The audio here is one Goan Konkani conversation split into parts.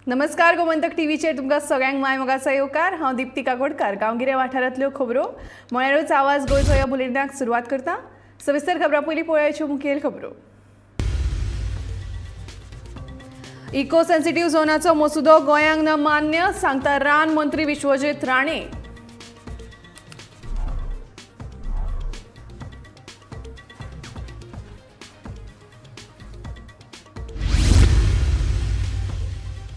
नमस्कार गोमंतक टीव्हीचेर तुमकां सगळ्यांक माय मोगाचो येवकार. हांव दीप्ती काकोडकार. गांवगिऱ्या वाठारांतल्यो खबरो म्हळ्यारूच आवाज गोंयचो ह्या बुलेटिनाक सुरवात करता. सविस्तर खबरां पयलीं पळोवयाच्यो मुखेल खबरो. इको सेन्सिटीव झोनाचो मसुदो गोंयांक न मान्य, सांगता रान मंत्री विश्वजीत राणे.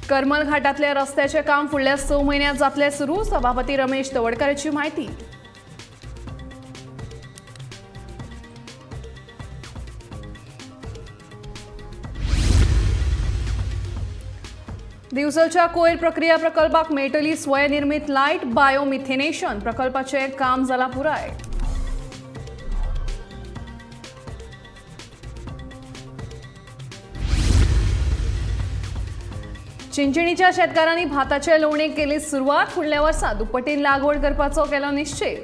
करमल घाटातल्या रस्त्याचे काम फुडल्या 6 म्हयन्यांत जातलें सुरू, सभापती रमेश तवडकाराची म्हायती. दिवचलच्या कोयर प्रक्रिया प्रकल्पाक मेळटली स्वयंनिर्मित लायट, बायोमिथेनेशन प्रकल्पाचें काम जालां पुराय. चिंचणीच्या शेतकारांनी भाताचे लुवणेक केली सुरवात, फुडल्या वर्सा दुप्पटीन लागवड करपाचो केलो निश्चय.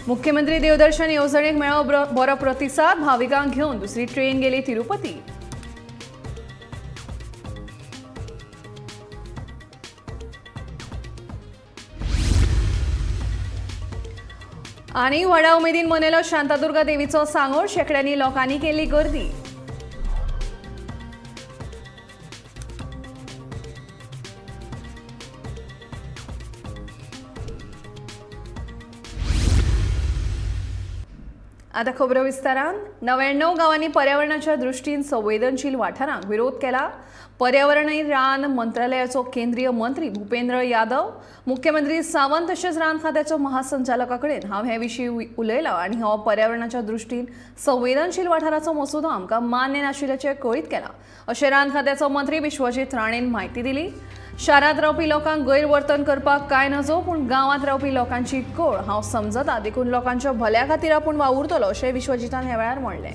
मुख्यमंत्री देवदर्शन येवजणेक मेळ्ळो बरो प्रतिसाद, भाविकांक घेवन दुसरी ट्रेन गेली तिरुपती. आनी व्हडा उमेदीन मनयलो शांतादुर्गा देवीचो सांगोड, शेंकड्यांनी लोकांनी केली गर्दी. आता खबरो विस्तारान. 99 गांवांनी पर्यावरणाच्या दृष्टीन संवेदनशील वाठारांक विरोध केला. पर्यावरण आनी रान मंत्रालयाचो केंद्रीय मंत्री भूपेंद्र यादव, मुख्यमंत्री सावंत तशेंच रान खात्याचो महासंचालका कडेन हांव हे विशीं उलयलां आनी हो पर्यावरणाच्या दृष्टीन संवेदनशील वाठाराचो मसुदो आमकां मान्य नाशिल्ल्याचें कळीत केलां, अशें रान खात्याचो मंत्री विश्वजीत राणेन म्हायती दिली. शारांत रावपी लोकांक गैरवर्तन करपाक कांय नजो, पूण गांवांत रावपी लोकांची कळ हांव समजता, देखून लोकांच्या भल्या खातीर आपूण वावुरतलो, अशें विश्वजितान ह्या वेळार म्हणलें.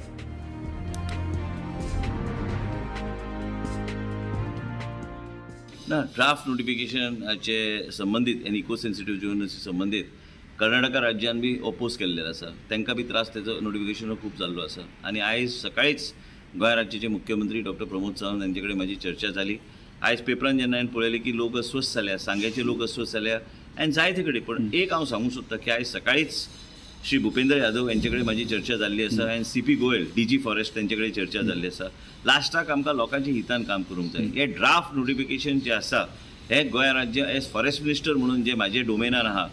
ना, ड्राफ्ट नोटिफिकेशनाचे संबंदीत आनी इको सेन्सिटीव झोनाचे संबंदीत कर्नाटका राज्यान बी ओपोज केल्ले आसा, तांकां बी त्रास तेजो नोटिफिकेशन खूब जाल्लो आसा. आनी आयज सकाळीच गोंय राज्याचे मुख्यमंत्री डॉक्टर प्रमोद सावंत हांचे कडेन म्हाजी चर्चा जाली. आयज पेपरान जेन्ना हांवें पळयलें की लोक अस्वस्थ जाल्या, सांग्याचे लोक अस्वस्थ जाल्या आनी जायते कडेन, पूण एक हांव सांगूंक सोदतां की आयज सकाळीच श्री भूपेंद्र यादव यांचे कडेन म्हाजी चर्चा जाल्ली आसा आनी C P Goel D G forest तेंचे कडेन चर्चा जाल्ली आसा. लास्टाक आमकां लोकांच्या हितान काम करूंक जाय. हें ड्राफ्ट नोटिफिकेशन जें आसा हें गोंय राज्य एज फॉरेस्ट मिनिस्टर म्हणून जें म्हाजे डोमेनान आहा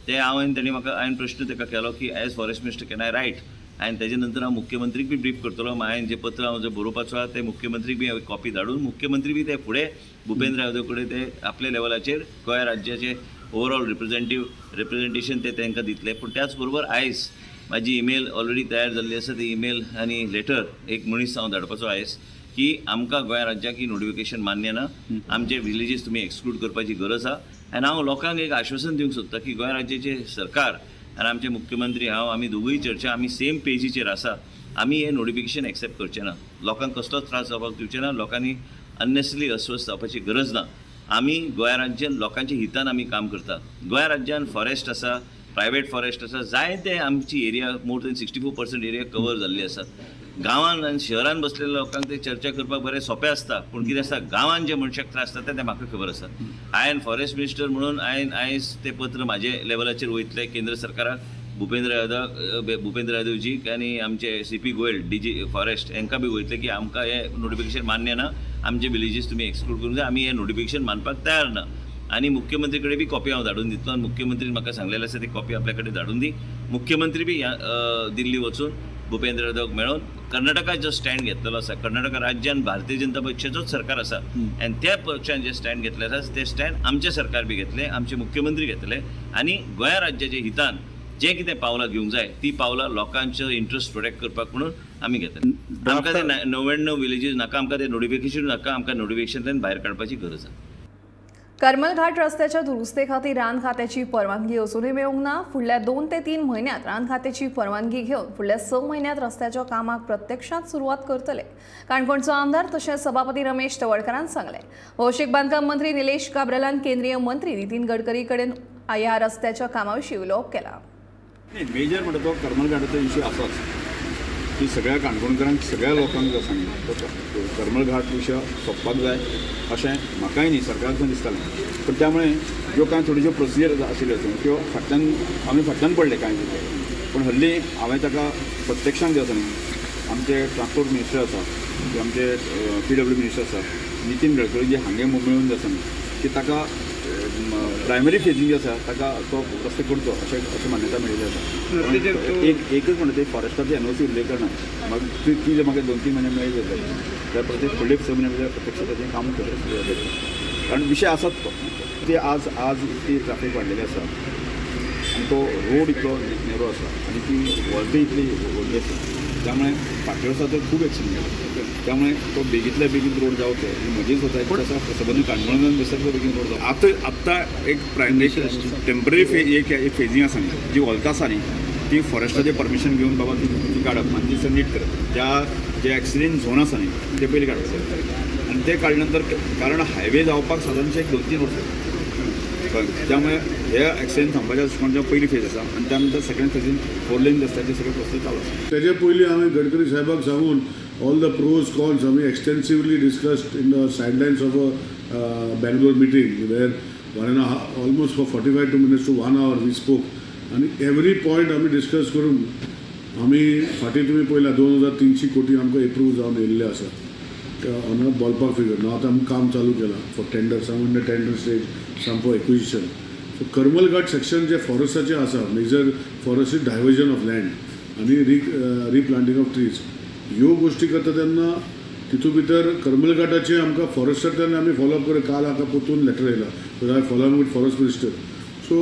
तें हांवें तेणी म्हाका हांवें प्रश्न ताका केलो की as forest minister can I write, आनी तेजे नंतर हांव मुख्यमंत्रीक बी ब्रीफ करतलो. हांवें जें पत्र हांव जें बरोवपाचो आहा तें मुख्यमंत्रीक बी कॉपी धाडून मुख्यमंत्री बी ते फुडें भूपेंद्र यादव कडेन ते आपल्या लेवलाचेर गोंय राज्याचे ओवरऑल रिप्रेझेंटेशन ते तांकां दितले. पूण त्याच बरोबर आयज म्हाजी इमेल ऑलरेडी तयार जाल्ली आसा, ती इमेल आनी लेटर एक मनीस हांव धाडपाचो आयज की आमकां गोंय राज्याक ही नोटिफिकेशन मान्य ना, आमचे विलेजीस तुमी एक्सक्लूड करपाची गरज आहा. आनी हांव लोकांक एक आश्वासन दिवंक सोदतां की गोंय राज्याचे सरकार आनी आमचे मुख्यमंत्री हांव आमी दोगूय चर्चा आमी सेम पेजीचेर आसा. आमी हें नोटिफिकेशन एक्सेप्ट करचे ना, लोकांक कसलोच त्रास जावपाक दिवचे ना, लोकांनी अननेसरी अस्वस्थ जावपाची गरज ना. आमी गोंय राज्यान लोकांच्या हितान आमी काम करता. गोंय राज्यान फॉरेस्ट आसा, प्रायवेट फॉरेस्ट आसा, जायते आमची area more than 64% area cover जाल्ली आसा. गांवान आनी शहरान बसलेल्या लोकांक ते चर्चा करपाक बरें सोंपें आसता, पूण कितें आसता गांवान जे मनशाक त्रास जाता तें म्हाका खबर आसा. हांवें फॉरेस्ट मिनिस्टर म्हणून हांवें आयज तें पत्र म्हाजे लेवलाचेर वयतलें केंद्र सरकाराक, भूपेंद्र यादवजीक आनी आमचे C P Goel D G forest हांकां बी वयतलें की आमकां हें नोटिफिकेशन मान्य ना, आमचे विलेजीस तुमी एक्सक्लूड करूंक जाय, आमी हें नोटिफिकेशन मानपाक तयार ना. आनी मुख्यमंत्री कडेन बी कॉपी हांव धाडून दितलो आनी मुख्यमंत्रीन म्हाका सांगलेलें आसा ती कॉपी आपल्या कडेन धाडून दी. मुख्यमंत्री बी दिल्ली वचून भूपेंद्र यादवाक मेळोन कर्नाटका जो स्टँड घेतलेलो आसा, कर्नाटका राज्यान भारतीय जनता पक्षाचोच सरकार आसा आनी त्या पक्षान जे स्टँड घेतले आसा ते स्टँड आमचें सरकार बी घेतलें, आमचे मुख्यमंत्री घेतले आनी गोंय राज्याच्या हितान जें कितें पावलां घेवंक जाय ती पावलां लोकांचो इंट्रस्ट प्रोटेक्ट करपाक म्हणून आमी घेतले. आमकां ते 99 विलेजीस नाका, आमकां ते नोटिफिकेशन नाका, आमकां नोटिफिकेशनांतल्यान भायर काडपाची गरज आसा. करमल घाट रस्त्याच्या दुरुस्ते खातीर रान खात्याची परवानगी अजूनय मेळूंक ना. फुडल्या 2 ते 3 म्हयन्यांत रान खात्याची परवानगी घेवन फुडल्या 6 म्हयन्यांत रस्त्याच्या कामाक प्रत्यक्षात सुरवात करतले, काणकोणचो आमदार तशेंच सभापती रमेश तवडकारान सांगलें. भौशीक बांदकाम मंत्री निलेश काब्रालान केंद्रीय मंत्री नितीन गडकरी कडेन ह्या रस्त्याच्या कामा विशीं उलोवप केलां. मेजर म्हणटा तो करमल घाटाचो इश्यू आसाच की सगळ्या काणकोणकारांक सगळ्या लोकांक सांगलें तो करमल घाट विशय सोंपपाक जाय अशें म्हाकाय न्ही सरकाराक दिसतालें. पण त्यामुळे ज्यो कांय थोड्यो प्रोसिजर आशिल्ल्यो त्यो फाटल्यान आमी फाटल्यान पडले कांय तितले. पूण हल्ली हांवें ताका प्रत्यक्षान जे आसा न्ही आमचे ट्रान्सपोर्ट मिनिस्टर आसा, आमचे PW minister आसा नितीन गडकरी जे हांगे मेळून जे आसा न्ही की ताका प्रायमरी फेजींग जे आसा ताका तो रस्ते करचो अशें अशें मान्यता मेळिल्ली आसा. एक एकच म्हणटा ते फॉरेस्टाची NOC उल्लेख करना मागीर ती जर म्हाका 2-3 म्हयने मेळ्ळी जाल्यार त्या प्रत्येक फुडले 6 म्हयने भितर प्रत्यक्ष ताचें काम करचें सुरू जातलें. कारण विशय आसात तो ते आज आज इतली ट्राफीक वाडलेली आसा आनी तो रोड इतलो नेरो आसा आनी ती व्हॉल्टय इतली व्हडली आसा त्यामुळे फाटल्या वर्सा तर खूब एक्सिडंट जाले. त्यामुळे तो बेगींतल्या बेगीन रोड जावचो ही म्हजी स्वता आसा सबंद काणकोणान दिसता तो बेगीन रोड जावचो. आतां आत्तां एक प्रायमरी टेंपररी एक फेजींग आसा न्ही जी व्हॉल्त आसा न्ही ती फॉरेस्टाचें परमिशन घेवन बाबा ती काडप आनी ती नीट करप. ज्या जे एक्सिडंट झोन आसा न्ही ते पयलीं काडप आनी ते काडले नंतर कारण हायवे जावपाक सादारणशे एक 2-3 वर्सां कळ्ळें. त्यामुळे हे एक्सिडंट थांबपाच्या दृश्टिकोनान पयली फेज आसा आनी त्यानंतर सेकंड फेजीन 4 लेन रस्त्याचे सगळे प्रोसेस चालू आसा. तेजे पयलीं हांवें गडकरी साहेबाक सांगून ऑल the pros cons आमी extensively discussed in the sidelines of a Bangalore meeting where almost for 45 minutes to 1 hour we spoke आनी एवरी पॉयंट आमी डिस्कस करून आमी फाटीं तुमी पळयला 2300 कोटी आमकां एप्रूव जावन येयल्ले आसा ऑन अ बॉलपार्क फिगर. न्हू आतां आमी काम चालू केलां for tender, some in the tender stage, some for acquisition. So Karmal Ghat section जे फॉरेस्टाचें आसा major forest is diversion of land आनी रिप्लांटींग ऑफ ट्रीज ह्यो गोश्टी करता तेन्ना तितूंत भितर करमल घाटाचें आमकां फॉरेस्टांतल्यान आमी फॉलोअप करून काल आमकां परतून लेटर येयला I follow with forest minister. So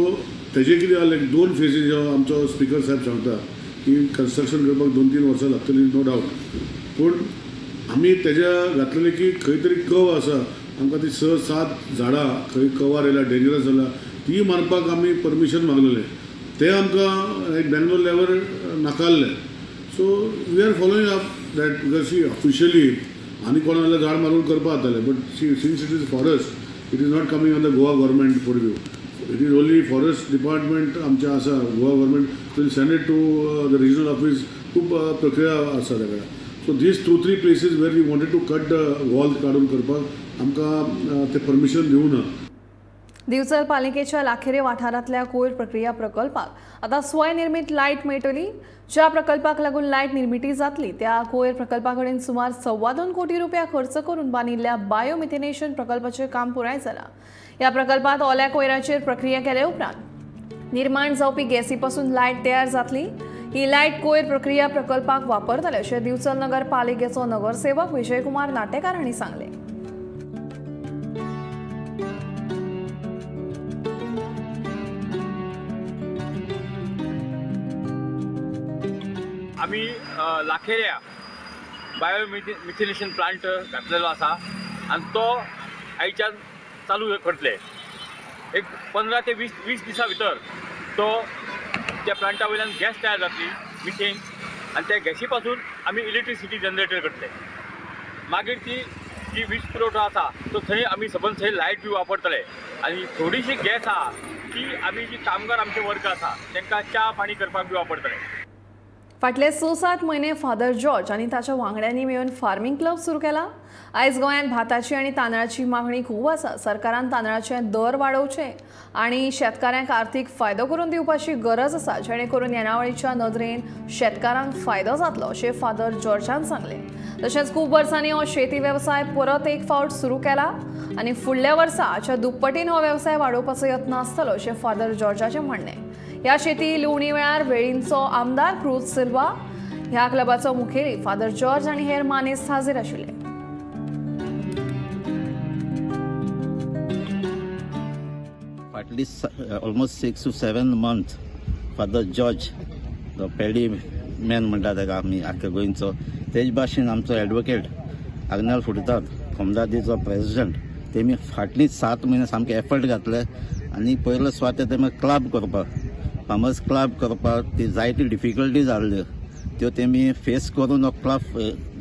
तेजें कितें जालें 2 फेजीस जो आमचो स्पिकर साहेब सांगता की कन्स्ट्रक्शन करपाक 2-3 वर्सां लागतलीं नो डावट. पूण आमी तेज्या घातलेलें की खंय तरी कव आसा आमकां ती 6-7 झाडां खंय कवार येयला डेंजरस जाला ती मारपाक आमी परमिशन मागलेलें तें आमकां एक बेंगलोर लेवल नाकारलें. So we are following up that because see officially आनी कोणा जाल्यार झाड मारून करपा जातालें but see since it is forest it is not coming on the Goa government purview. It is only forest department आमचें आसा. Goa government will send it to the regional office. खूब प्रक्रिया आसा ताका. So these 2-3 places where we wanted to cut the wall काडून करपाक आमकां ते परमिशन दिवना. दिवचल पालिकेच्या लाखेरे वाठारांतल्या कोयर प्रक्रिया प्रकल्पाक आतां स्वयंनिर्मित लायट मेळटली. ज्या प्रकल्पाक लागून लायट निर्मिती जातली त्या कोयर प्रकल्पा कडेन सुमार 2.25 कोटी रुपया खर्च करून बांदिल्ल्या बायोमिथेनेशन प्रकल्पाचें काम पुराय जालां. ह्या प्रकल्पात ओल्या कोयराचेर प्रक्रिया केले उपरांत निर्माण जावपी गॅसी पासून लायट तयार जातली. ही लायट कोयर प्रक्रिया प्रकल्पाक वापरतले अशें दिवचल नगर पालिकेचो नगरसेवक विजयकुमार नाटेकार हांणी सांगलें. आमी लाखेऱ्या बायोमिथेनेशन प्लांट घातलेलो आसा आनी तो आयच्यान चालू करतले. एक 15 ते 20 दिसां भितर तो त्या प्लांटा वयल्यान गॅस तयार जातली मिथेन आनी त्या गॅसी पासून आमी इलेक्ट्रिसिटी जनरेटर करतले. मागीर ती जी वीज पुरवठो आसा तो थंय आमी सबंद थंय लायट बी वापरतले आनी थोडीशी गॅस आहा ती आमी जी कामगार आमचे वर्ग आसा तांकां च्या पाणी करपाक बी वापरतले. फाटले 6-7 म्हयने फादर जॉर्ज आनी ताच्या वांगड्यांनी मेळून फार्मींग क्लब सुरू केला. आयज गोंयांत भाताची आनी तांदळाची मागणी खूब आसा. सरकारान तांदळाचे दर वाडोवचे आनी शेतकाऱ्यांक आर्थीक फायदो करून दिवपाची गरज आसा, जेणे करून येणावळीच्या नदरेन शेतकारांक फायदो जातलो अशें फादर जॉर्जान सांगलें. तशेंच खूब वर्सांनी हो शेती वेवसाय परत एक फावट सुरू केला आनी फुडल्या वर्साच्या दुप्पटीन हो वेवसाय वाडोवपाचो यत्न आसतलो अशें फादर जॉर्जाचें म्हणणें. ह्या शेती लुवणी वेळार वेळींचो आमदार क्रूज सिल्वा, ह्या क्लबाचो मुखेली फादर जॉर्ज आनी हेर मानेस्त हाजीर आशिल्ले. फाटली almost 6 to 7 month Father George the paddy man म्हणटा ताका आमी आख्ख्या गोंयचो, तेज भाशेन आमचो एडवोकेट आग्नेल फुडतात कोमदादीचो प्रेसिडेंट, तेमी फाटली 7 म्हयने सामके एफर्ट घातले आनी पयलो सुवातेर तेमी क्लब करपाक, फार्मर्स क्लब करपाक ती जायती डिफिकल्टी जाल्ल्यो त्यो तेमी फेस करून हो क्लब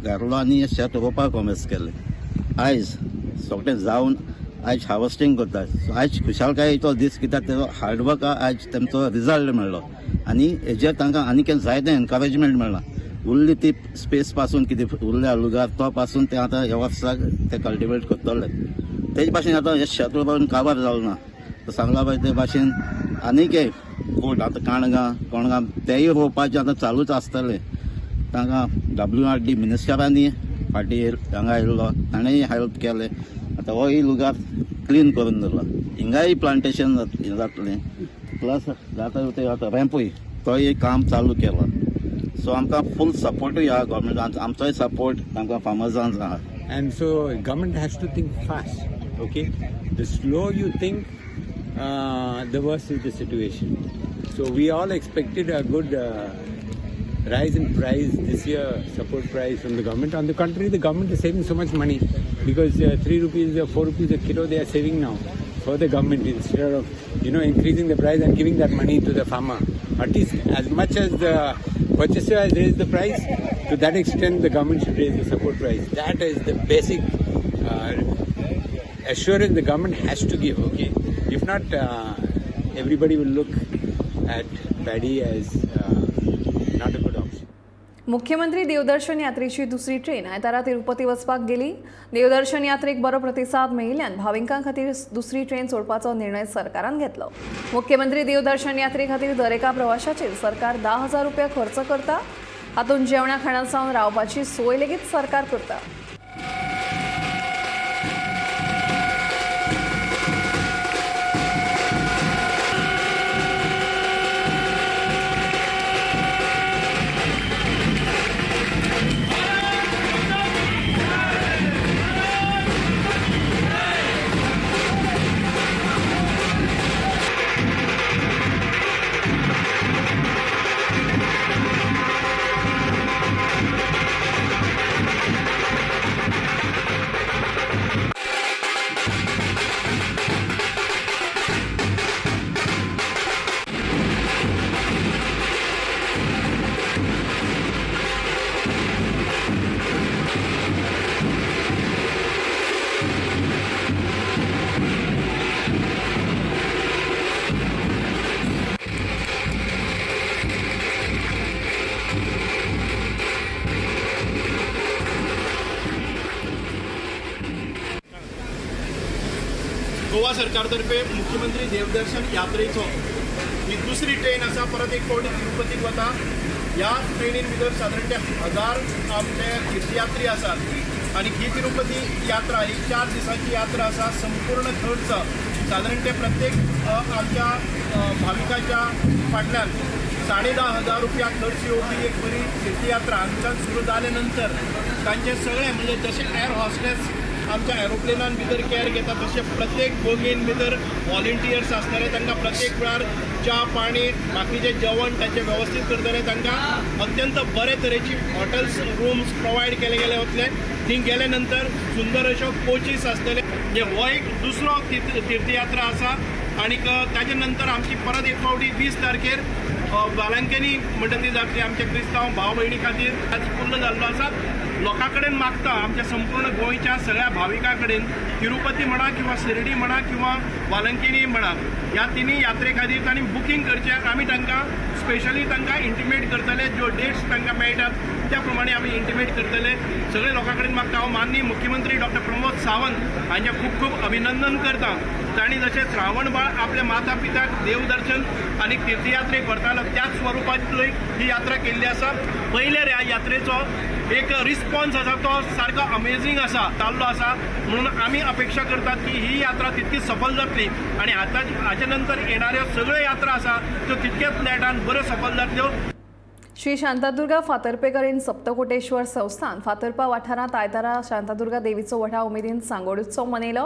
घातलो आनी शेत रोवपाक कॉमेस केलें. आयज सगळें जावन आयज हार्वस्टींग करता. आयज खुशालकायेचो दीस कित्याक तेजो हार्डवर्क आयज तेमचो रिजल्ट मेळ्ळो आनी हेजेर तांकां आनी जायतें एनकरेजमेंट मेळ्ळां. उरली ती स्पेस पासून कितें उरल्या लुगार तो पासून ते आतां ह्या वर्साक ते कल्टिवेट करतले. तेज भाशेन आतां हे शेत रोवपाक काबार जालो ना तर सांगला पळय ते भाशेन आनीक एक कोट आतां काणगां कोणगां तेय रोवपाचें आतां चालूच आसतलें. तांकां WRD मिनिस्टरांनी फाटीं हांगा आयिल्लो ताणेंय हेल्प केलें. आतां होय लुगार क्लीन करून दवरला, हिंगाय प्लांटेशन जातलें, प्लस जाता ते आतां रॅम्पूय तोय काम चालू केलां. सो आमकां फूल सपोर्टूय आहा गव्हर्मेंट, आमचोय सपोर्ट तांकां फार्मर्सांक आहा. And so government has to think fast, okay? The slow you think, the worse is the situation. So we all expected a good rise in price this year, support price from the government. On the contrary, the government is saving so much money because 3 rupees or 4 rupees a kilo they are saving now for the government instead of, you know, increasing the price and giving that money to the farmer. At least as much as the purchaser has raised the price, to that extent the government should raise the support price. That is the basic assurance the government has to give, okay? If not, everybody will look at paddy as not a good option. मुख्यमंत्री देवदर्शन यात्रेची दुसरी ट्रेन आयतारा तिरुपती वचपाक गेली. देवदर्शन यात्रेक बरो प्रतिसाद मेळिल्ल्यान भाविकां खातीर दुसरी ट्रेन सोडपाचो निर्णय सरकारान घेतलो. मुख्यमंत्री देवदर्शन यात्रे खातीर दरेका प्रवाशाचेर सरकार 10,000 रुपया खर्च करता. हातूंत जेवणा खाणा सावन रावपाची सोय लेगीत सरकार करता. गोवा सरकारतर्फे मुख्यमंत्री देवदर्शन यात्रेचो ही दुसरी ट्रेन आसा. परत एक फावटी तिरुपतीक वता. ह्या ट्रेनीन भितर सादारण 1000 आमचे तीर्थयात्री आसात आनी ही तिरुपती यात्रा ही 4 दिसांची यात्रा आसा. संपूर्ण खर्च सादारण ते प्रत्येक आमच्या भाविकाच्या फाटल्यान 10,500 रुपया खर्च येवपी एक बरी तीर्थयात्रा हांगच्यान सुरू जाले नंतर तांचे सगळे म्हणजे जशें एअर हॉस्टेस आमच्या एरोप्लेनान भितर कॅर घेता तशें प्रत्येक बोगीन भितर वॉलंटियर्स आसतले. तांकां प्रत्येक वेळार च्या पाणी बाकीचें जेवण तांचें वेवस्थीत करतले. तांकां अत्यंत बरे तरेची हॉटेल्स रूम्स प्रोवायड केले गेले वतले. थंय गेले नंतर सुंदर अश्यो कोचीस आसतले. म्हणजे हो एक दुसरो तीर्थयात्रा आसा. आनीक ताजे नंतर आमची परत एक फावटी 20 तारखेर बालांकेनी म्हणटा ती जातली आमच्या क्रिस्तांव भाव भयणी खातीर. आज फुल्ल जाल्लो आसा. लोकां कडेन मागता आमच्या संपूर्ण गोंयच्या सगळ्या भाविकां कडेन तिरुपती म्हणा किंवा शिर्डी म्हणा किंवा वालंकिनी म्हणा ह्या तिन्ही यात्रे खातीर तांणी बुकींग करचें. आमी तांकां स्पेशली तांकां इंटिमेट करतले. ज्यो डेट्स तांकां मेळटात त्या प्रमाणे आमी इंटिमेट करतले. सगळे लोकां कडेन मागता. हांव माननीय मुख्यमंत्री डॉक्टर प्रमोद सावंत हांचें खूब खूब अभिनंदन करता. तांणी जशें श्रावणबाळ आपल्या माता पिताक देवदर्शन आनी तीर्थयात्रेक व्हरतालो त्याच स्वरुपांतली ही यात्रा केल्ली आसा. पयल्या ह्या यात्रेचो एक रिस्पॉन्स आसा तो सारको अमेझींग आसा, जाल्लो आसा. म्हणून आमी अपेक्षा करतात की ही यात्रा तितकी सफल जातली आनी आतां हाचे नंतर येणाऱ्यो सगळ्यो यात्रा आसा त्यो तितक्याच नेटान बऱ्यो सफल जातल्यो. श्री शांतादुर्गा फातर्पेकर इन सप्तकोटेश्वर संस्थान फातर्पा वाठारांत आयतारा शांतादुर्गा देवीचो व्हडा उमेदीन सांगोड उत्सव मनयलो.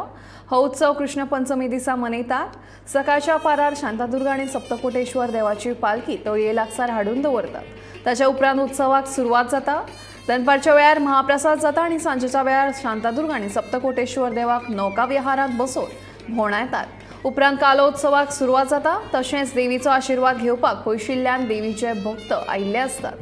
हो उत्सव कृष्ण पंचमी दिसा मनयतात. सकाळच्या पारार शांतादुर्गा आनी सप्तकोटेश्वर देवाची पालखी तळये लागसार हाडून दवरतात. ताच्या उपरांत उत्सवाक सुरवात जाता. दनपारच्या वेळार महाप्रसाद जाता आनी सांजेच्या वेळार शांतादुर्गा आनी सप्तकोटेश्वर देवाक नौका विहारांत बसोवन भोंवडायतात. उपरांत कालोत्सवाक सुरवात जाता. तशेंच देवीचो आशिर्वाद घेवपाक पयशिल्ल्यान देवीचे भक्त आयिल्ले आसतात.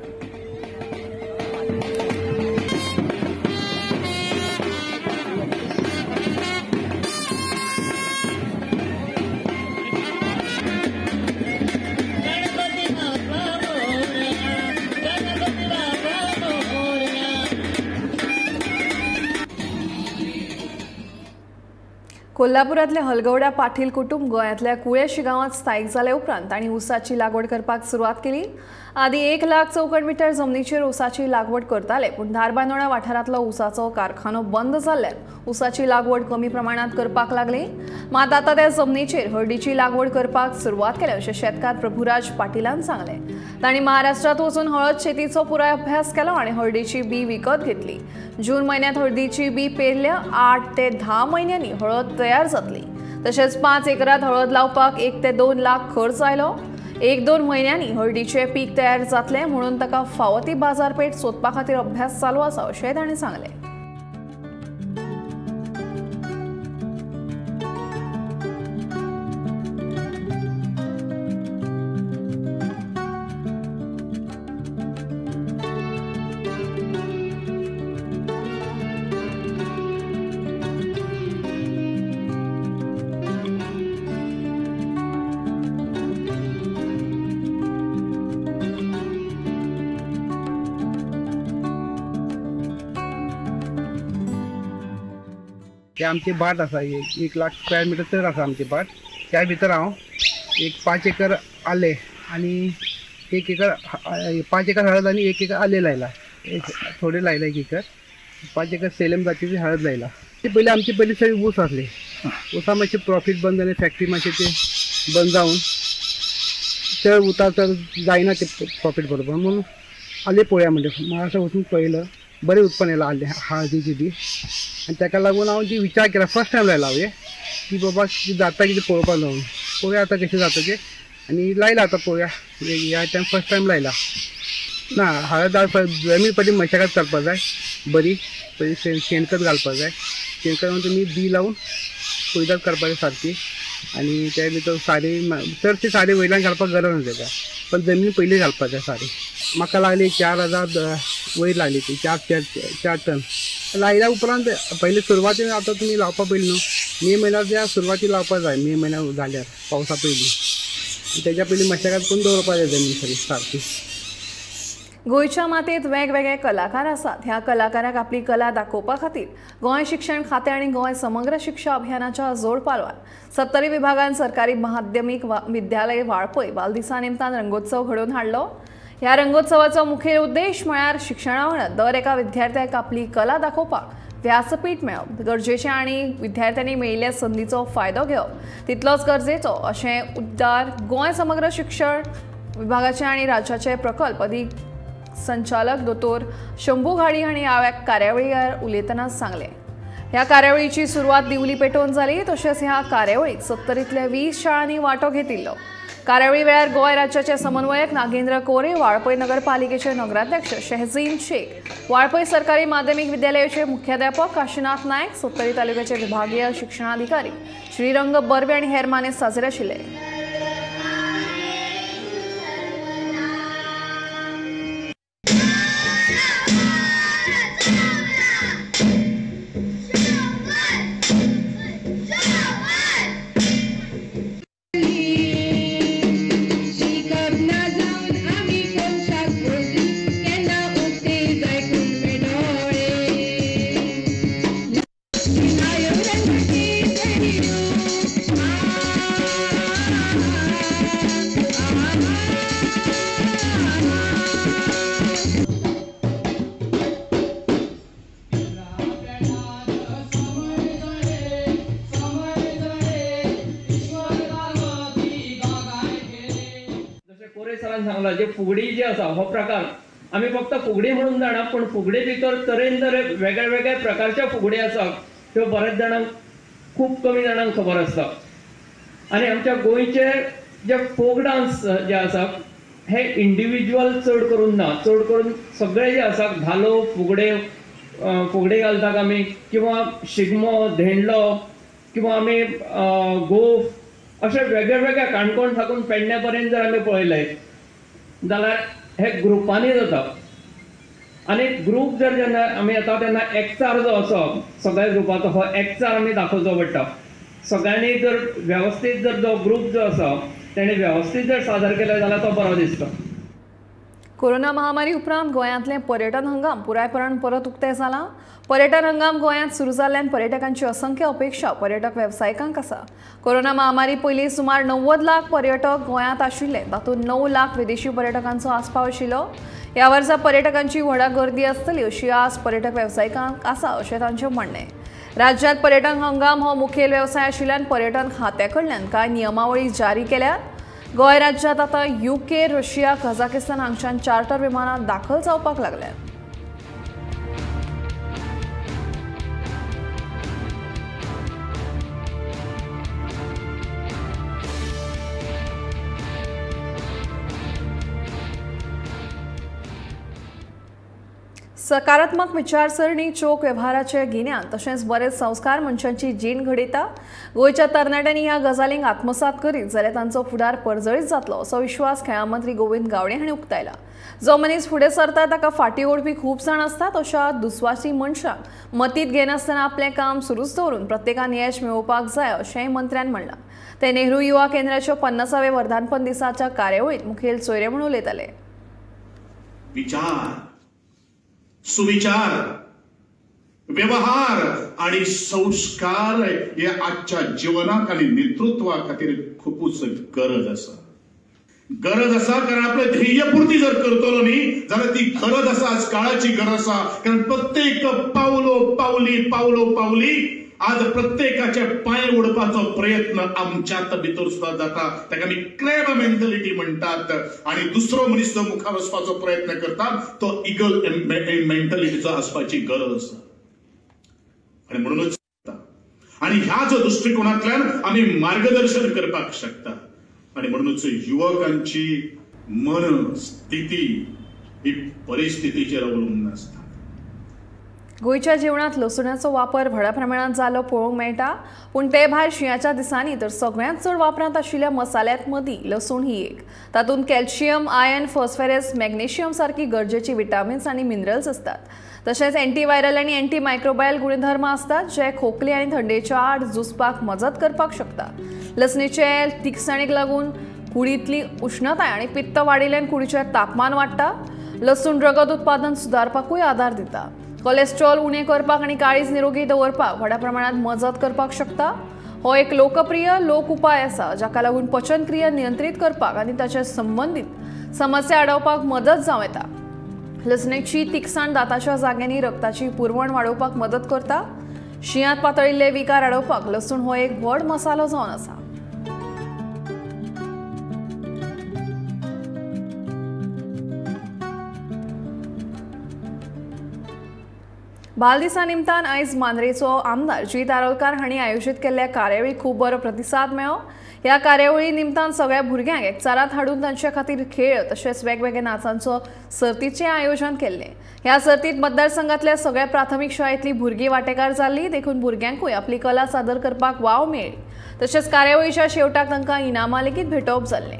कोल्हापुरातले हलगौडा पाटील कुटुंब गोंयांतल्या कुळेशी गांवांत स्थायीक जाले उपरांत तांणी ऊसाची लागवड करपाक सुरवात केली. आदी 1 लाख चौखण मिटर जमनीचेर ऊसाची लागवड करताले, पूण धारबांदोडा वाठारांतलो ऊसाचो कारखानो बंद जाल्ल्यान ऊसाची लागवड कमी प्रमाणांत करपाक लागली. मात आतां त्या जमनीचेर हळदीची लागवड करपाक सुरवात केल्या अशें शेतकार प्रभुराज पाटीलान सांगलें. तांणी महाराष्ट्रांत वचून हळद शेतीचो पुराय अभ्यास केलो आनी हळदीची बी विकत घेतली. जून म्हयन्यांत हळदीची बी पेरल्या 8 ते 10 म्हयन्यांनी हळद तयार जातली. तशेंच 5 एकरात हळद लावपाक 1 ते 2 लाख खर्च आयलो. 1-2 म्हयन्यांनी हळदीचें पीक तयार जातलें म्हणून ताका फावो ती बाजारपेठ सोदपा खातीर अभ्यास चालू आसा अशेंय तांणी सांगलें. ते आमची भाट आसा, 1 लाख स्क्वेअर मिटर चड आसा आमची भाट. त्या भितर हांव एक 5 एकर आले आनी 1 एकर 5 एकर हळद आनी 1 एकर आले लायला, थोडे लायला 1 एकर 5 एकर सेलम जातीची हळद लायला. ती पयली आमची पयली सगळी ऊस आसली. ऊसा मातशें प्रॉफीट बंद जालें, फॅक्टरी मातशें ते बंद जावन चड उतार चड जायना ते प्रॉफीट बरोबर, म्हणून आले पळोवया म्हणलें. महाराष्ट्रा वचून पळयलं, बरें उत्पन्न येयलां आले हळदीची बी. आनी ताका लागून हांव ती विचार केला, फर्स्ट टायम लायला हांवें की बाबा जाता कितें पळोवपाक जावन पळोवया आतां कशें जाता तें, आनी लायला आतां पळोवया. ह्या टायम फर्स्ट टायम लायला. ना हळद जमीन पयलीं मशागत करपाक जाय बरी, पयलीं शेणखत घालपाक जाय. शेणखत घालून तुमी बी लावन कुयदाद करपाची सारकी, आनी ते भितर सारें चडशें सारें वयल्यान घालपाक गरज ना तेका, पण जमीन पयलीं घालपाक जाय सारें. म्हाका लागली 4000 वयर लागली ती 4 टन लायल्या उपरांत. पयलीं सुरवातीन आतां तुमी लावपा पयलीं न्हू मे म्हयन्याच्या सुरवाती लावपा जाय, मे म्हयन्या जाल्यार पावसा पयलीं, तेज्या पयलीं मशागत करून दवरपा जाय जमीन सगळी सारकी. गोंयच्या मातयेंत वेगवेगळे कलाकार आसात. ह्या कलाकारांक आपली कला दाखोवपा खातीर गोंय शिक्षण खातें आनी गोंय समग्र शिक्षा अभियानाच्या जोड पालवान सत्तरी विभागान सरकारी माध्यमीक विद्यालय वाळपय बालदिसा निमतान रंगोत्सव घडोवन हाडलो. ह्या रंगोत्सवाचो मुखेल उद्देश म्हळ्यार शिक्षणा वांगडा दर एका विद्यार्थ्याक आपली कला दाखोवपाक व्यासपीठ मेळप गरजेचें आनी विद्यार्थ्यांनी मेळिल्ल्या संदीचो फायदो घेवप तितलोच गरजेचो अशें उद्दार गोंय समग्र शिक्षण विभागाचे आनी राज्याचे प्रकल्प अधिक संचालक दोतोर शंभू घाडी हांणी ह्या कार्यावळीर उलयतना सांगलें. ह्या कार्यावळीची सुरवात दिवली पेटोवन जाली. तशेंच ह्या कार्यावळीक 70तल्या 20 शाळांनी वांटो घेतिल्लो. कार्यावळी वेळार गोंय राज्याचे समन्वयक नागेंद्र कोरे, वाळपय नगरपालिकेचे नगराध्यक्ष शहजीन शेख, वाळपय सरकारी माध्यमिक विद्यालयाचे मुख्याध्यापक काशीनाथ नायक, सत्तरी तालुक्याचे विभागीय शिक्षणाधिकारी श्रीरंग बर्वे आनी हेर मानेस्त हाजीर आशिल्ले. जे फुगडी जे आसा हो प्रकार आमी फक्त फुगडी म्हणून जाणा, पण फुगडी भितर तरेन तरे वेगळे वेगळे प्रकारचे फुगडी आसा त्यो बऱ्याच जाणांक खूब कमी जाणांक खबर आसता. आनी आमच्या गोंयचे जे फोक डांस जे आसा हे इंडिविज्युअल चड करून ना, चड करून सगळे जे आसा धालो फुगडे फुगडे घालतात आमी, किंवा शिगमो धेंडलो, किंवा आमी गोफ, अशे वेगळे वेगळे काणकोण साकून पेडण्या पर्यंत जर आमी पळयले जाल्यार हे ग्रुपांनी जाता. आनी ग्रूप जर जेन्ना आमी येता तेन्ना एकचार जो आसा सगळ्या ग्रुपाचो हो एकचार आमी दाखोवचो पडटा. सगळ्यांनी जर वेवस्थीत जर जो ग्रूप जो आसा तेणे वेवस्थीत जर सादर केलो जाल्यार तो बरो दिसता. कोरोना महामारी उपरांत गोंयांतलें पर्यटन हंगाम पुरायपणान परत उक्तें जालां. पर्यटन हंगाम गोंयांत सुरू जाल्ल्यान पर्यटकांची असंख्य अपेक्षा पर्यटक वेवसायिकांक आसा. कोरोना महामारी पयलीं सुमार 90 लाख पर्यटक गोंयांत आशिल्ले, तातूंत 9 लाख विदेशी पर्यटकांचो आस्पाव आशिल्लो. ह्या वर्सा पर्यटकांची व्हडा गर्दी आसतली अशी आस पर्यटक वेवसायिकांक आसा अशें तांचें म्हणणें. राज्यांत पर्यटन हंगाम हो मुखेल वेवसाय आशिल्ल्यान पर्यटन खात्या कडल्यान कांय नियमावळी जारी केल्यात. गोंय राज्यांत आतां युके, रशिया, कझाकिस्तान हांगच्यान चार्टर विमानां दाखल जावपाक लागल्यात. सकारात्मक विचारसरणी, चोख वेव्हाराचे गिन्यान तशेंच बरे संस्कार मनशांची जीण घडयता. गोंयच्या तरणाट्यांनी ह्या गजालींक आत्मसात करीत जाल्यार तांचो फुडार परजळीत जातलो असो विश्वास खेळां मंत्री गोविंद गावडे हांणी उक्तायला. जो मनीस फुडें सरता ताका फाटीं ओडपी खूब जाण आसतात. अशा दुस्वासी मनशांक मतींत घेनासतना आपलें काम सुरूच दवरून प्रत्येकान यश मेळोवपाक जाय अशेंय मंत्र्यान म्हणलां. ते नेहरू युवा केंद्राच्या 50व्या वर्धापन दिसाच्या कार्यावळींत मुखेल सोयरे म्हूण उलयताले. विचार, सुविचार, व्यवहार आणि संस्कार हे आजच्या जीवनाक आणि नेतृत्वा खातीर खूपूच गरज आसा. गरज आसा कारण आपले ध्येयपूर्ती जर करतलो न्ही जाल्यार ती गरज आसा, आज काळाची गरज आसा. कारण प्रत्येक पावलो पावली, पावलो पावली आज प्रत्येकाचे पांय ओडपाचो प्रयत्न आमच्यात भितर सुद्दां जाता. ताका आमी क्रॅब मेंटलिटी म्हणटात. आनी दुसरो मनीस जो मुखार वचपाचो प्रयत्न करता तो इगल मेंटलिटीचो आसपाची गरज आसा. आनी म्हणूनच आनी ह्या जो दृश्टिकोनांतल्यान आमी मार्गदर्शन करपाक शकता. आनी म्हणूनच युवकांची मन स्थिती ही परिस्थितीचेर अवलंबून आसता. गोंयच्या जेवणांत लसुणाचो वापर व्हडा प्रमाणांत जालो पळोवंक मेळटा, पूण ते भायर शिंयाच्या दिसांनी तर सगळ्यांत चड वापरांत आशिल्ल्या मसाल्यांत मदीं लसूण ही एक. तातूंत कॅल्शियम, आयर्न, फॉस्फरस, मॅग्नेशियम सारकी गरजेची विटामिन्स आनी मिनरल्स आसतात. तशेंच अँटीव्हायरल आनी अँटी मायक्रोबायल गुणधर्म आसतात जे खोकली आनी थंडेच्या आड झुजपाक मजत करपाक शकता. लसणीचे तिखसाणीक लागून कुडींतली उश्णताय आनी पित्त वाडिल्ल्यान कुडीचें तापमान वाडटा. लसूण रगत उत्पादन सुदारपाकूय आदार दिता. कोलेस्ट्रॉल उणें करपाक आनी काळीज निरोगी दवरपाक व्हडा प्रमाणांत मजत करपाक शकता. हो एक लोकप्रिय लोक उपाय आसा जाका लागून पचनक्रिया नियंत्रीत करपाक आनी ताचे संबंदीत समस्या आडावपाक मदत जावं येता. लसणेची तिखसाण दाताच्या जाग्यांनी रक्ताची पुरवण वाडोवपाक मदत करता. शिंयांत पातळिल्ले विकार आडोवपाक लसूण हो एक व्हड मसालो जावन आसा. बालदिसा निमतान आयज मांद्रेचो आमदार जीत आरोलकार हांणी आयोजीत केल्ल्या कार्यावळीक खूब बरो प्रतिसाद मेळ्ळो. ह्या कार्यावळी निमतान सगळ्या भुरग्यांक एकचारांत हाडून तांचे खातीर खेळ तशेंच वेगवेगळ्या नाचांचो सर्तीचें आयोजन केल्लें. ह्या सर्तींत मतदारसंघातल्या सगळ्या प्राथमीक शाळेंतलीं भुरगीं वांटेकार जाल्लीं, देखून भुरग्यांकूय आपली कला सादर करपाक वाव मेळ्ळी. तशेंच कार्यावळीच्या शेवटाक तांकां इनामां लेगीत भेटोवप जाल्लें.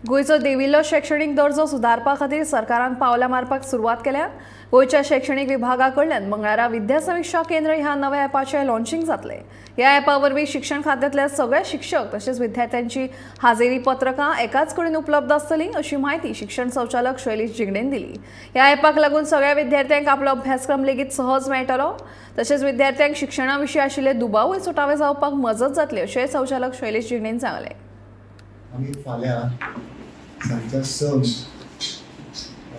गोंयचो देविल्लो शैक्षणीक दर्जो सुदारपा खातीर सरकारान पावलां मारपाक सुरवात केल्या. गोंयच्या शैक्षणीक विभागा कडल्यान मंगळारा विद्या समिक्षा केंद्र ह्या नव्या ॲपाचें लॉन्चिंग जातलें. ह्या ॲपा वरवीं शिक्षण खात्यांतल्या सगळ्या शिक्षक तशेंच विद्यार्थ्यांची हाजेरी पत्रकां एकाच कडेन उपलब्ध आसतलीं अशी म्हायती शिक्षण संचालक शैलेश जिगडेन दिली. ह्या ॲपाक लागून सगळ्या विद्यार्थ्यांक आपलो अभ्यासक्रम लेगीत सहज मेळटलो, तशेंच विद्यार्थ्यांक शिक्षणा विशीं आशिल्ले दुबावूय सुटावे जावपाक मजत जातली अशेंय संचालक शैलेश जिगडेन सांगलें. आमी फाल्यां सांजच्या 6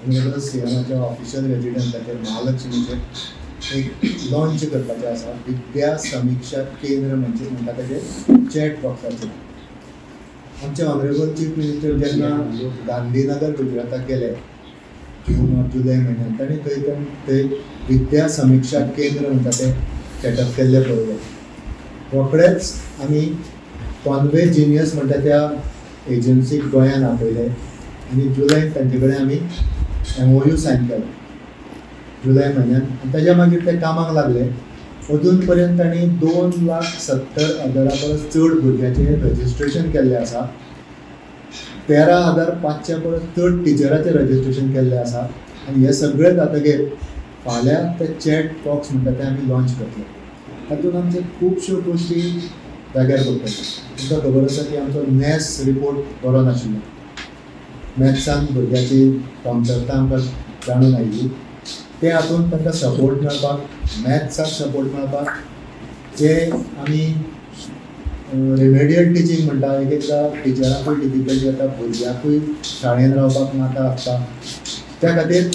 ऑनरेबल सीएमाच्या ऑफिशियल रेजिडन्साचेर महालक्ष्मीचेर एक लॉन्च करपाचें आसा. विद्या समिक्षा केंद्र म्हणजे म्हणटा ताचेर चॅट बॉक्साचेर आमचे ऑनरेबल चीफ मिनिस्टर जेन्ना गांधीनगर गुजराताक गेले जून जुलय म्हयन्यान तांणी थंय थंय विद्या समिक्षा केंद्र म्हणटा तें सेटअप केल्लें पळयलें. रोखडेच आमी कॉन्वे जिनियस म्हणटा त्या एजन्सीक गोंयान आपयले आनी जुलयान तांचे कडेन आमी MOU sign केलो जुलय म्हयन्यान आनी ताज्या मागीर ते कामाक लागले. अजून पर्यंत तांणी 2,70,000 परस चड भुरग्यांचें रजिस्ट्रेशन केल्लें आसा. 13,500 परस चड टिचराचें रजिस्ट्रेशन केल्लें आसा. आनी हें सगळें जातकीर फाल्यां ते चॅट बॉक्स म्हणटा ते आमी लॉन्च करतले. तातूंत आमचे खुबश्यो गोश्टी जाग्यार पडटल्यो. तुमकां खबर आसा की आमचो नॅस रिपोर्ट बरो नाशिल्लो. मॅथ्सान भुरग्याची कमतरता आमकां जाणून आयिल्ली. ते हातूंत तांकां सपोर्ट मेळपाक, मॅथ्साक सपोर्ट मेळपाक जे आमी रिमेडियल टिचींग म्हणटा, एक एकदां टिचरांकूय डिफिकल्टी जाता, भुरग्यांकूय शाळेन रावपाक नाका आसता. त्या खातीर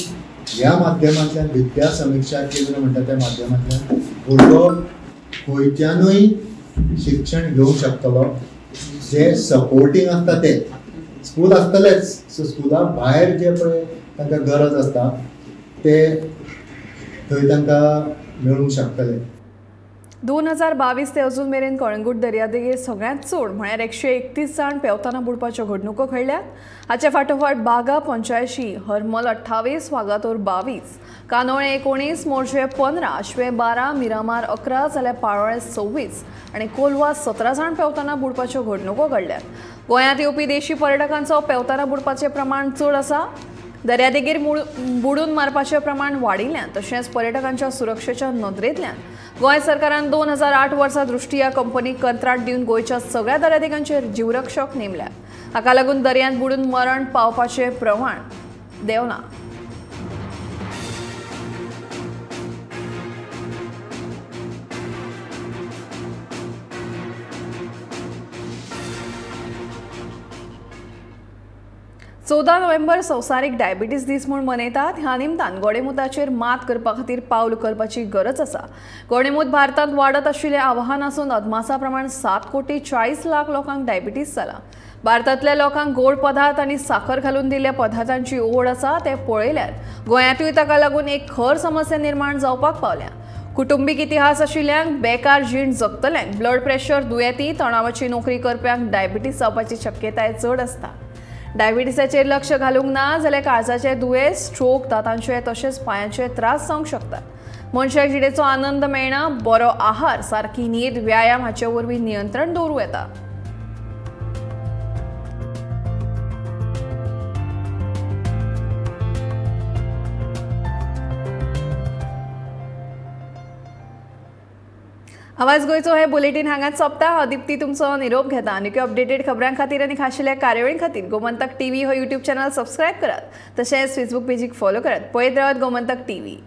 ह्या माध्यमांतल्यान विद्या समिक्षा केंद्र म्हणटा त्या माध्यमांतल्यान भुरगो खंयच्यानूय शिक्षण घेवंक शकतलो. जे सपोर्टींग आसता ते स्कूल आसतलेच, सो स्कुला भायर जे पळय तांकां गरज आसता ते थंय तांकां मेळूंक शकतले. 2022 ते अजून मेरेन कळंगूट दर्यादेगेर सगळ्यांत चड म्हळ्यार 131 जाण पेंवतना बुडपाच्यो घडणुको घडल्यात. हाचे फाटोफाट बागा 85, हरमल 28, वागातोर 22, कानोळे 19, मोरजे 15, आशवे 12, मिरामार 11 जाल्यार पाळोळें 26 आनी कोलवा 17 जाण पेंवतना बुडपाच्यो घडणुको घडल्यात. गोंयांत येवपी देशी पर्यटकांचो पेंवतना बुडपाचें प्रमाण चड आसा. दर्यादेगेर बुडून मारपाचें प्रमाण वाडिल्ल्यान तशेंच पर्यटकांच्या सुरक्षेच्या नदरेंतल्यान गोंय सरकारान 2008 वर्सा दृष्टी ह्या कंपनीक कंत्राट दिवन गोंयच्या सगळ्या दर्यादेगांचेर जीवरक्षक नेमल्यात. हाका लागून दर्यांत बुडून मरण पावपाचें प्रमाण देंवलां. चौदा नोव्हेंबर संवसारीक डायबिटीज दीस म्हूण मनयतात. ह्या निमतान गोडेमुताचेर मात करपा खातीर पावल उखलपाची गरज आसा. गोडेमूत भारतांत वाडत आशिल्लें आव्हान आसून अदमासा प्रमाण 7,40,00,000 लोकांक डायबिटीज जाला. भारतांतल्या लोकांक गोड पदार्थ आनी साखर घालून दिल्ल्या पदार्थांची ओड आसा तें पळयल्यार गोंयांतूय ताका लागून एक खर समस्या निर्माण जावपाक पावल्या. कुटुंबीक इतिहास आशिल्ल्यांक, बेकार जीण जगतल्यांक, ब्लड प्रेशर दुयेंती, तणावाची नोकरी करप्यांक डायबिटीज जावपाची शक्यताय चड आसता. डायबिटीसाचेर लक्ष घालूंक ना जाल्यार काळजाचे दुयेंस, स्ट्रोक, दातांचे तशेंच पांयांचे त्रास जावंक शकतात. मनशाक जिणेचो आनंद मेळना. बरो आहार, सारकी न्हीद, व्यायाम हाचे वरवीं नियंत्रण दवरूं येता. आवाज गोंयचो हे बुलेटीन हांगाच सोंपता. हांव दीप्ती तुमचो निरोप घेता. आनीक अपडेटेड खबरां खातीर आनी खाशेल्या कार्यावळी खातीर गोमंतक टीव्ही हो यूट्यूब चॅनल सबस्क्रायब करात, तशेंच फेसबूक पेजीक फॉलो करात. पळयत रावात गोमंतक टीव्ही.